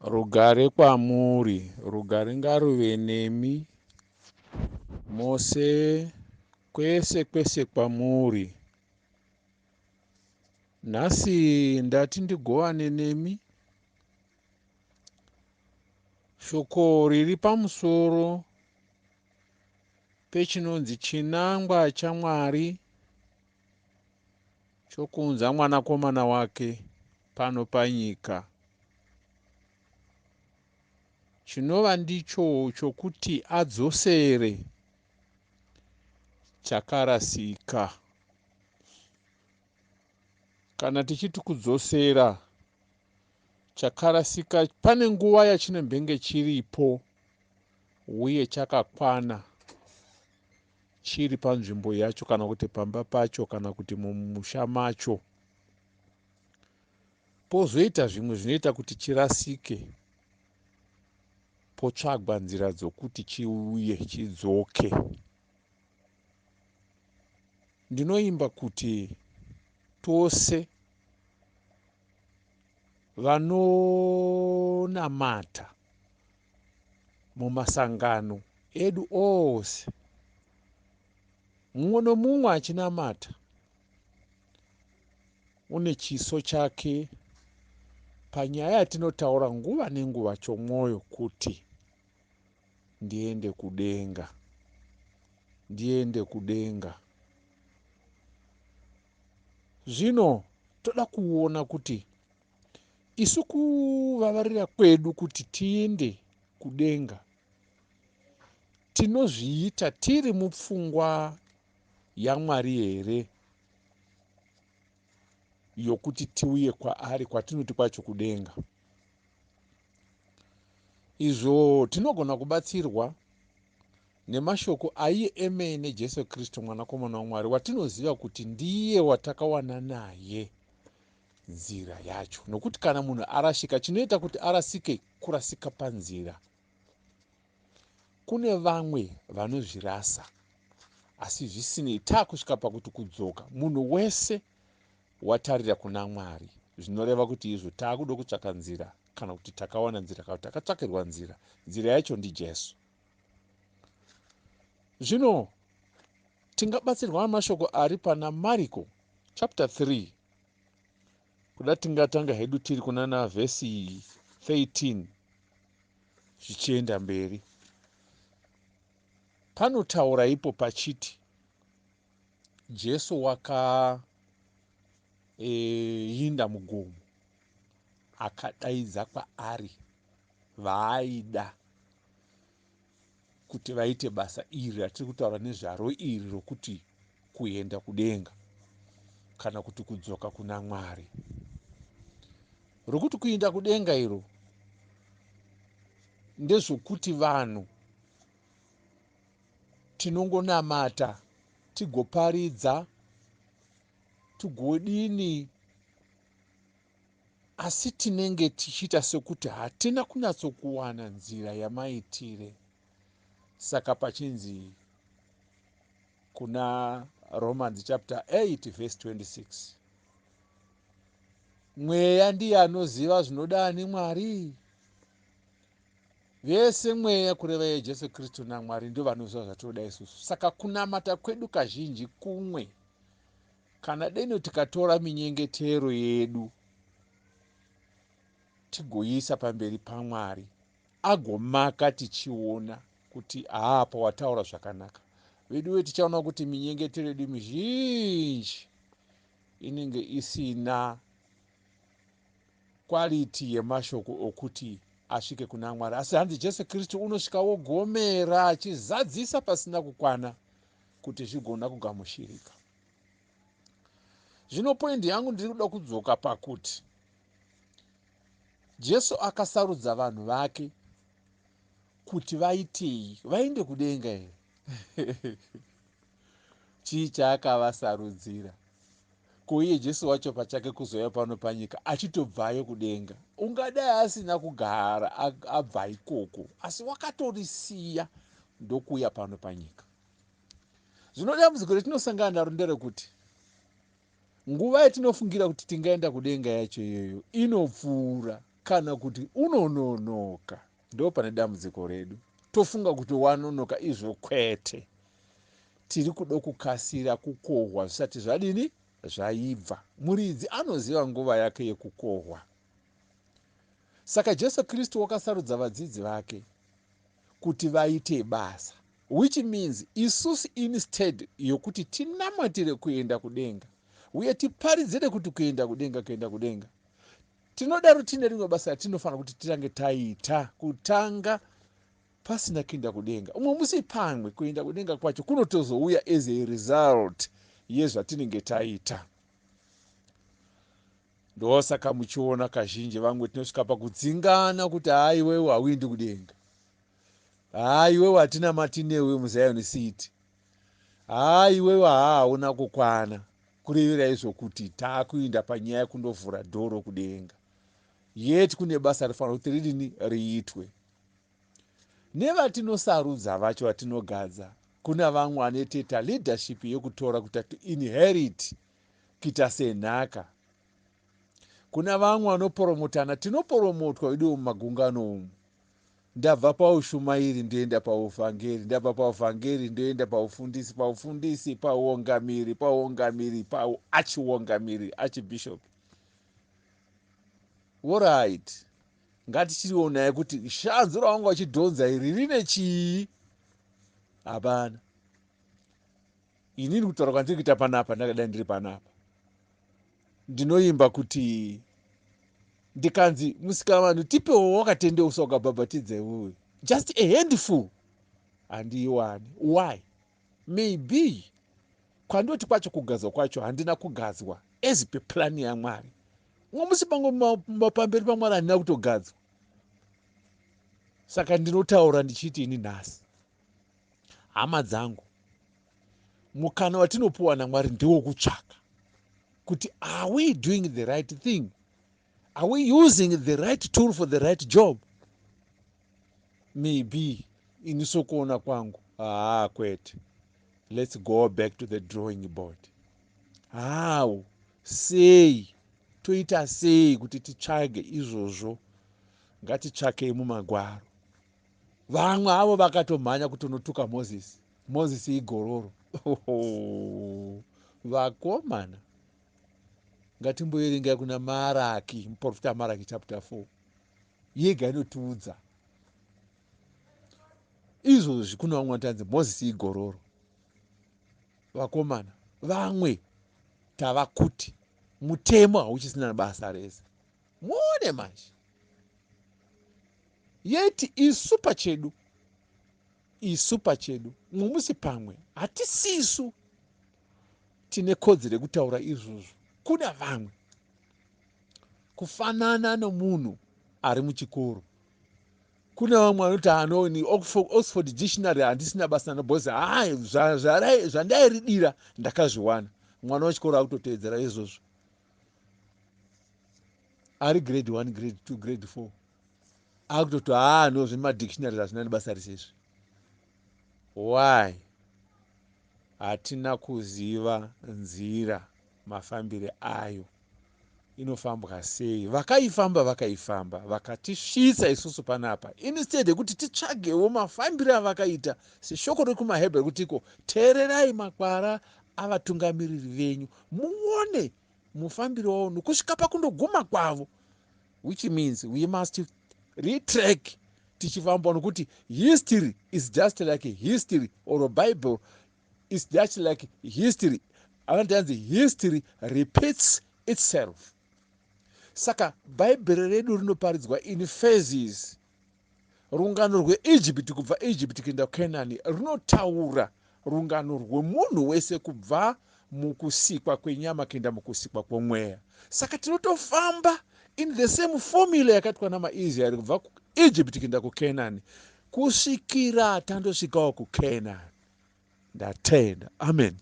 Rugare kwamuri, rugare ngaruve nemi mose kwese kwese kwamuri. Nhasi ndati ndigovane nemi shoko riri pamusoro pechinonzi chinangwa chaMwari chokuunza mwanakomana wake pano panyika. Chinova ndicho chokuti adzosere chakarasika. Kana tichiti kudzosera chakarasika, pane nguva yachinembenge chiripo uye chakakwana chiri panzvimbo yacho kana kuti pamba pacho kana kuti mumusha macho. Pozoita zvimwe zvinoita kuti chirasike, potsvagwa nzira dzokuti chiuye chidzoke. Ndinoimba kuti tose vanonamata mumasangano edu ose, mumwe nomumwe achinamata une chiso chake panyaya yatinotaura nguva nenguva chomwoyo kuti ndiende kudenga, ndiende kudenga. Zvino toda kuona kuti isu kuvavarira kwedu kuti tiende kudenga tinozviita tiri mupfungwa yaMwari here yokuti tiuye kwaari kwatinoti kwacho kudenga. Izvo tinogona kubatsirwa nemashoko aiye emene Jesu Kristu mwanakomana waMwari watinoziva kuti ndiye watakawana naye nzira yacho. Nokuti kana munhu arashika, chinoita kuti arasike kurasika panzira. Kune vamwe vanozvirasa asi zvisinei taakusvika pakuti kudzoka munhu wese watarira kuna Mwari zvinoreva kuti izvo taakuda kutsvaka nzira kana kuti takawana nzira kana kuti takatsvakirwa nzira. Nzira yacho ndiJesu. Zvino tingabatsirwa namashoko ari pana Mariko chapter 3 kuda tingatanga hedu tiri kunana vhesi 13 zvichienda mberi. Panotaura ipo pachiti Jesu wakainda e, mugomo akadaidza kwaari vaaida kuti vaite basa iri ratiri kutaura nezvaro iri rokuti kuenda kudenga kana kuti kudzoka kuna Mwari. Rokuti kuinda kudenga iro ndezvokuti vanhu tinongonamata tigoparidza tigodini asi tinenge tichiita sekuti hatina kunyatsokuwana nzira yamaitire. Saka pachinzi kuna Romans chapter 8 verse 26 mweya ndiye anoziva zvinoda ani Mwari. Vese mweya kureva iye Jesu Kristu naMwari ndivo vanoziva zvatinoda isusu. Saka kunamata kwedu kazhinji kumwe kana deno tikatora minyengetero yedu tigoiisa pamberi paMwari agomaka tichiona kuti haa pawataura zvakanaka. Veduwe tichaona kuti minyengetero yedu mizhinji inenge isina quality yemashoko okuti asvike kuna Mwari. Asi hanzi Jesu Kristu unosvika wogomera achizadzisa pasina kukwana kuti zvigona kugamuchirika. Zvino poindi yangu ndiri kuda kudzoka pakuti Jesu akasarudza vanhu vake kuti vaitei? Vaende kudenga here? Chii chaakavasarudzira? Ko iye Jesu wacho pachake kuzouya pano panyika achitobvayo kudenga, ungadai asina kugara abva ikoko, asi wakatorisiya ndokuuya pano panyika. Zvino dambudziko ratinosangana naro nderekuti nguva yatinofungira kuti tingaenda kudenga yacho iyoyo inopfuura. Kana kuti unononoka, ndo pane dambudziko redu. Tofunga kuti wanonoka, izvo kwete. Tiri kuda kukasira kukohwa zvisati zvadini? Zvaibva. Muridzi anoziva nguva yake yekukohwa. Saka Jesu Kristu wakasarudza vadzidzi vake kuti vaite basa, which means isusu instead yokuti tinamatire kuenda kudenga uye tiparidzire kuti kuenda kudenga, kuenda kudenga, tinodaro tine rimwe basa ratinofanira kuti titange taita kutanga pasina kuenda kudenga. Umwe musi pamwe kuenda kudenga kwacho kunotozouya as a result yezvatinenge taita. Ndosaka muchiona kazhinji vamwe tinosvika pakudzingana kuti, "Haiwewe, hauendi kudenga. Haiwewe, hatina matinewe muZion City. Haiwewe, hauna kukwana." Kurevera izvo kuti taakuinda panyaya yekundovhura dhoro kudenga, yet kune basa rifanira kuti ridini? Riitwe. Nevatinosarudza vacho, vatinogadza, kuna vamwe vanotoita leadership yekutora kuti to inherit, kuita senhaka. Kuna vamwe vanopromotana. Tinopromotwa idiwo mumagungano umu. Ndabva paushumairi, ndoenda pauvhangeri. Ndabva pauvhangeri, ndoenda paufundisi. Paufundisi, pauongamiri. Pauongamiri, pauachiongamiri, archbishop. Alright, ngatichionai kuti shanzu ravanga vachidhonza iri rine chii. Hapana. Inini kutaura kwandiri kuita panapa, ndakadai ndiri panapa, ndinoimba kuti ndikanzi, "Musika vanhu, tipewo wakatendeusa, ukabhabhatidza iwewe," just a handful handiiwani. Why? Maybe kwandoti kwacho kugadzwa kwacho handina kugadzwa as per plan yaMwari. Umwe musi pangu pamberi paMwari handina kutogadzwa. Saka ndinotaura ndichiti ini nhasi, hama dzangu, mukana watinopiwa naMwari ndewokutsvaka kuti are we doing the right thing? Are we using the right tool for the right job? Maybe ini sokuona kwangu, haa, kwete. Let's go back to the drawing board. How? Sei? Toita sei kuti titsvage izvozvo? Ngatitsvakei mumagwaro. Vamwe avo vakatomhanya kutonotuka Mozisi. "Mozisi igororo." Vakomana, ngatimboverengai kuna Maraki, muprofita Maraki chapter 4 yega inotiudza izvozvi. Kuna vamwe vatanzi Mozisi igororo. Vakomana, vamwe tava kuti mutemo hauchisina basa rese. Muone manje, yeti isu pachedu, isu pachedu, mumusi pamwe hatisisu tine kodzero yekutaura izvozvo. Kuna vamwe, kufanana nomunhu ari muchikoro, kuna vamwe vanoti anoni Oxford Dictionary handisina basa nabhozi. Hai, zvandairidira ndakazviwana. Mwana wechikoro akutotevedzera izvozvo ari grade 1, grade 2, grade 4, akutoti, "Haa, no, zvemadictionary hazvina nebasa risezvi." Why? Hatina kuziva nzira, mafambire ayo, inofambwa sei. Vakaifamba, vakaifamba, vakatisvitsa isusu panapa. Instead yekuti titsvagewo mafambiro avakaita, seshoko rekumaHebheru kutiko, "Teererai makwara avatungamiriri venyu, muone mufambiro wavo nokusvika pakundoguma kwavo," which means we must retrack tichifamba, nokuti history is just like history, or Bible is just like history. Anoti history repeats itself. Saka Bhaibheri redu rinoparidzwa in phases. Rungano rweIjipiti, kubva Ijipiti kuenda kuKenani, runotaura rungano rwemunhu wese kubva mukusikwa kwenyama kuenda mukusikwa kwomweya. Saka tinotofamba in the same formula yakaitwa namaIsraeri kubva kuEgypt kuenda kuCanaan, kusvikira tandosvikawo kuCanaan. Ndatenda, amen.